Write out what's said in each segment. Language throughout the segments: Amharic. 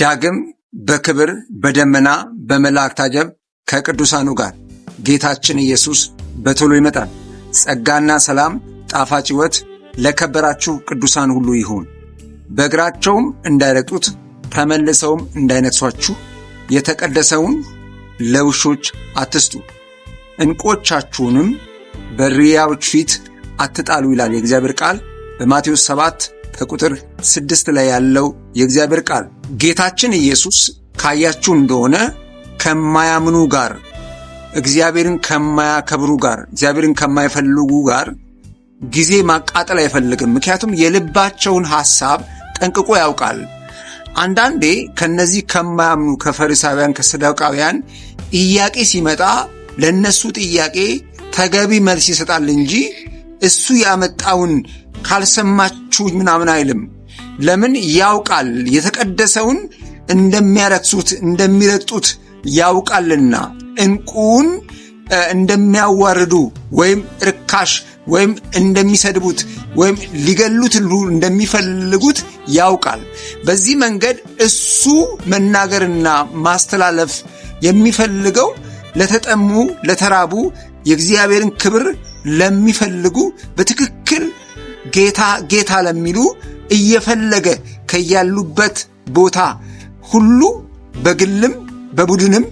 ዳግም በክብር በደመና በመላእክት አጀብ ከቅዱሳኑ ጋር ጌታችን ኢየሱስ በቶሎ ይመጣል። ጸጋና ሰላም ጣፋጭ ሕይወት ለከበራችሁ ቅዱሳን ሁሉ ይሁን። በእግራቸውም እንዳይረግጡት ተመልሰውም እንዳይነክሷችሁ የተቀደሰውን ለውሾች አትስጡ፣ ዕንቆቻችሁንም በእሪያዎች ፊት አትጣሉ ይላል የእግዚአብሔር ቃል በማቴዎስ 7 ከቁጥር 6 ላይ ያለው የእግዚአብሔር ቃል። ጌታችን ኢየሱስ ካያችሁ እንደሆነ ከማያምኑ ጋር፣ እግዚአብሔርን ከማያከብሩ ጋር፣ እግዚአብሔርን ከማይፈልጉ ጋር ጊዜ ማቃጠል አይፈልግም። ምክንያቱም የልባቸውን ሐሳብ ጠንቅቆ ያውቃል። አንዳንዴ ከነዚህ ከማያምኑ ከፈሪሳውያን፣ ከሰዱቃውያን ጥያቄ ሲመጣ ለነሱ ጥያቄ ተገቢ መልስ ይሰጣል እንጂ እሱ ያመጣውን ካልሰማችሁ ምናምን አይልም። ለምን? ያውቃል። የተቀደሰውን እንደሚያረክሱት እንደሚረግጡት ያውቃልና ዕንቁን እንደሚያዋርዱ ወይም ርካሽ ወይም እንደሚሰድቡት ወይም ሊገሉት ሁሉ እንደሚፈልጉት ያውቃል። በዚህ መንገድ እሱ መናገርና ማስተላለፍ የሚፈልገው ለተጠሙ፣ ለተራቡ፣ የእግዚአብሔርን ክብር ለሚፈልጉ፣ በትክክል ጌታ ጌታ ለሚሉ እየፈለገ ከያሉበት ቦታ ሁሉ በግልም በቡድንም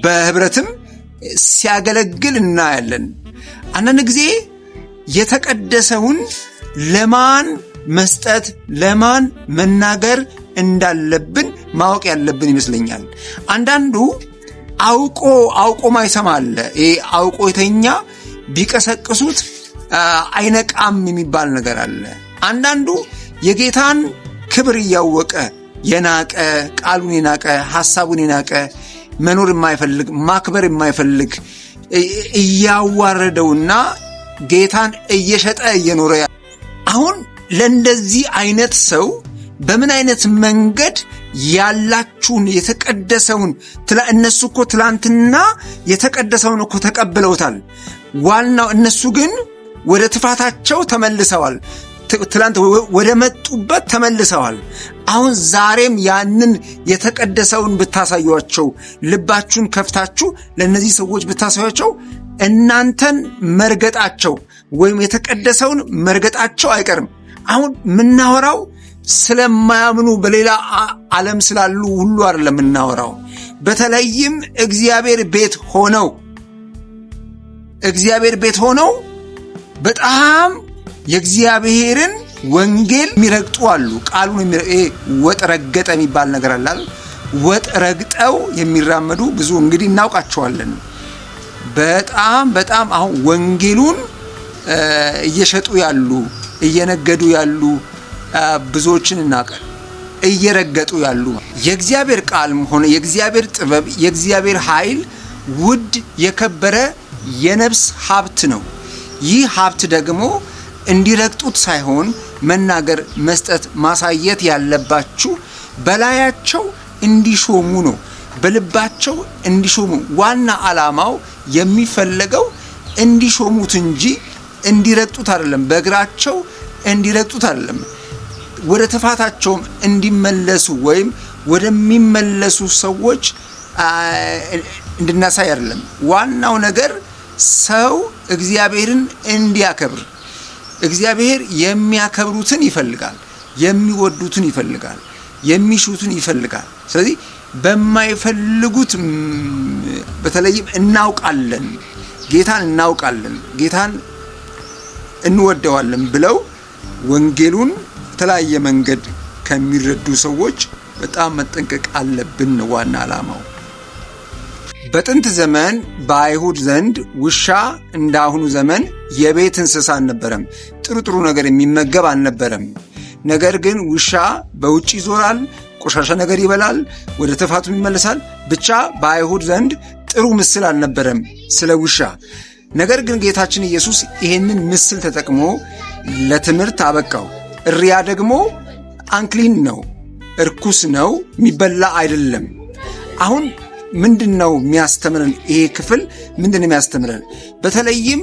በህብረትም ሲያገለግል እናያለን። አንዳንድ ጊዜ የተቀደሰውን ለማን መስጠት ለማን መናገር እንዳለብን ማወቅ ያለብን ይመስለኛል። አንዳንዱ አውቆ አውቆ ማይሰማ አለ። ይሄ አውቆ የተኛ ቢቀሰቅሱት አይነቃም የሚባል ነገር አለ። አንዳንዱ የጌታን ክብር እያወቀ የናቀ፣ ቃሉን የናቀ፣ ሐሳቡን የናቀ፣ መኖር የማይፈልግ፣ ማክበር የማይፈልግ፣ እያዋረደውና ጌታን እየሸጠ እየኖረ፣ አሁን ለእንደዚህ አይነት ሰው በምን አይነት መንገድ ያላችሁን የተቀደሰውን፣ እነሱ እኮ ትላንትና የተቀደሰውን እኮ ተቀብለውታል። ዋናው እነሱ ግን ወደ ትፋታቸው ተመልሰዋል። ትላንት ወደ መጡበት ተመልሰዋል። አሁን ዛሬም ያንን የተቀደሰውን ብታሳዩቸው፣ ልባችሁን ከፍታችሁ ለእነዚህ ሰዎች ብታሳዩቸው እናንተን መርገጣቸው ወይም የተቀደሰውን መርገጣቸው አይቀርም። አሁን የምናወራው ስለማያምኑ በሌላ ዓለም ስላሉ ሁሉ አይደለም የምናወራው። በተለይም እግዚአብሔር ቤት ሆነው በጣም የእግዚአብሔርን ወንጌል የሚረግጡ አሉ። ቃሉን ወጥ ረገጠ የሚባል ነገር አለ። ወጥ ረግጠው የሚራመዱ ብዙ እንግዲህ እናውቃቸዋለን። በጣም በጣም አሁን ወንጌሉን እየሸጡ ያሉ፣ እየነገዱ ያሉ ብዙዎችን እናውቃለን። እየረገጡ ያሉ። የእግዚአብሔር ቃልም ሆነ የእግዚአብሔር ጥበብ፣ የእግዚአብሔር ኃይል ውድ የከበረ የነፍስ ሀብት ነው። ይህ ሀብት ደግሞ እንዲረግጡት ሳይሆን መናገር፣ መስጠት፣ ማሳየት ያለባችሁ በላያቸው እንዲሾሙ ነው። በልባቸው እንዲሾሙ፣ ዋና ዓላማው የሚፈለገው እንዲሾሙት እንጂ እንዲረግጡት አይደለም። በእግራቸው እንዲረግጡት አይደለም። ወደ ትፋታቸውም እንዲመለሱ ወይም ወደሚመለሱ ሰዎች እንድናሳይ አይደለም። ዋናው ነገር ሰው እግዚአብሔርን እንዲያከብር፣ እግዚአብሔር የሚያከብሩትን ይፈልጋል፣ የሚወዱትን ይፈልጋል፣ የሚሹትን ይፈልጋል። ስለዚህ በማይፈልጉት፣ በተለይም እናውቃለን፣ ጌታን እናውቃለን፣ ጌታን እንወደዋለን ብለው ወንጌሉን በተለያየ መንገድ ከሚረዱ ሰዎች በጣም መጠንቀቅ አለብን። ዋና ዓላማው በጥንት ዘመን በአይሁድ ዘንድ ውሻ እንደ አሁኑ ዘመን የቤት እንስሳ አልነበረም። ጥሩ ጥሩ ነገር የሚመገብ አልነበረም። ነገር ግን ውሻ በውጭ ይዞራል፣ ቆሻሻ ነገር ይበላል፣ ወደ ትፋቱም ይመለሳል። ብቻ በአይሁድ ዘንድ ጥሩ ምስል አልነበረም ስለ ውሻ። ነገር ግን ጌታችን ኢየሱስ ይህንን ምስል ተጠቅሞ ለትምህርት አበቃው። እሪያ ደግሞ unclean ነው፣ እርኩስ ነው፣ የሚበላ አይደለም። አሁን ምንድን ነው የሚያስተምረን? ይሄ ክፍል ምንድን ነው የሚያስተምረን? በተለይም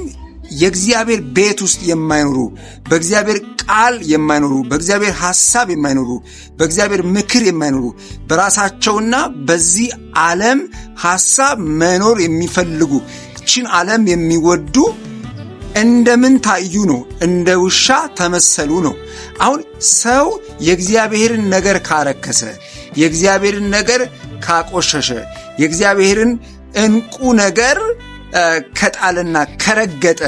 የእግዚአብሔር ቤት ውስጥ የማይኖሩ፣ በእግዚአብሔር ቃል የማይኖሩ፣ በእግዚአብሔር ሐሳብ የማይኖሩ፣ በእግዚአብሔር ምክር የማይኖሩ፣ በራሳቸውና በዚህ ዓለም ሐሳብ መኖር የሚፈልጉ፣ ይችን ዓለም የሚወዱ እንደምን ታዩ ነው? እንደ ውሻ ተመሰሉ ነው። አሁን ሰው የእግዚአብሔርን ነገር ካረከሰ፣ የእግዚአብሔርን ነገር ካቆሸሸ፣ የእግዚአብሔርን እንቁ ነገር ከጣለና ከረገጠ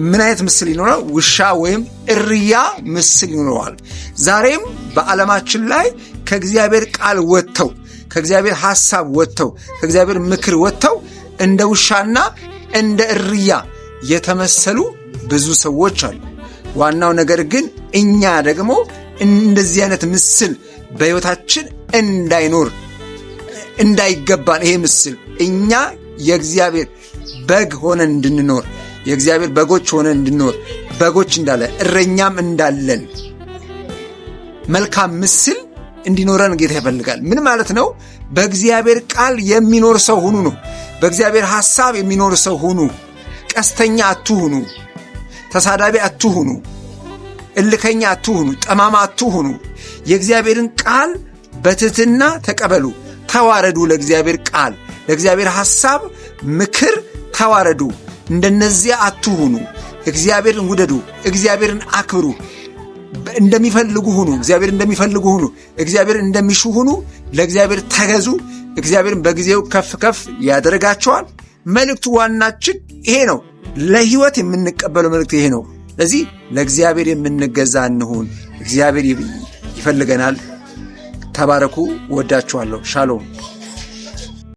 ምን አይነት ምስል ይኖራል? ውሻ ወይም እርያ ምስል ይኖረዋል። ዛሬም በዓለማችን ላይ ከእግዚአብሔር ቃል ወጥተው፣ ከእግዚአብሔር ሐሳብ ወጥተው፣ ከእግዚአብሔር ምክር ወጥተው እንደ ውሻና እንደ እርያ የተመሰሉ ብዙ ሰዎች አሉ። ዋናው ነገር ግን እኛ ደግሞ እንደዚህ አይነት ምስል በሕይወታችን እንዳይኖር እንዳይገባን፣ ይሄ ምስል እኛ የእግዚአብሔር በግ ሆነን እንድንኖር፣ የእግዚአብሔር በጎች ሆነን እንድንኖር፣ በጎች እንዳለ እረኛም እንዳለን መልካም ምስል እንዲኖረን ጌታ ይፈልጋል። ምን ማለት ነው? በእግዚአብሔር ቃል የሚኖር ሰው ሁኑ ነው። በእግዚአብሔር ሐሳብ የሚኖር ሰው ሁኑ። ቀስተኛ አትሁኑ። ተሳዳቢ አትሁኑ። እልከኛ አትሁኑ። ጠማማ አትሁኑ። የእግዚአብሔርን ቃል በትህትና ተቀበሉ። ተዋረዱ። ለእግዚአብሔር ቃል፣ ለእግዚአብሔር ሐሳብ ምክር ተዋረዱ። እንደነዚያ አትሁኑ። እግዚአብሔርን ውደዱ። እግዚአብሔርን አክብሩ። እንደሚፈልጉ ሁኑ። እግዚአብሔር እንደሚፈልጉ ሁኑ። እግዚአብሔርን እንደሚሹ ሁኑ። ለእግዚአብሔር ተገዙ። እግዚአብሔርን በጊዜው ከፍ ከፍ ያደርጋቸዋል። መልእክቱ ዋናችን ይሄ ነው። ለሕይወት የምንቀበለው መልእክት ይሄ ነው። ስለዚህ ለእግዚአብሔር የምንገዛ እንሁን። እግዚአብሔር ይፈልገናል። ተባረኩ። ወዳችኋለሁ። ሻሎም።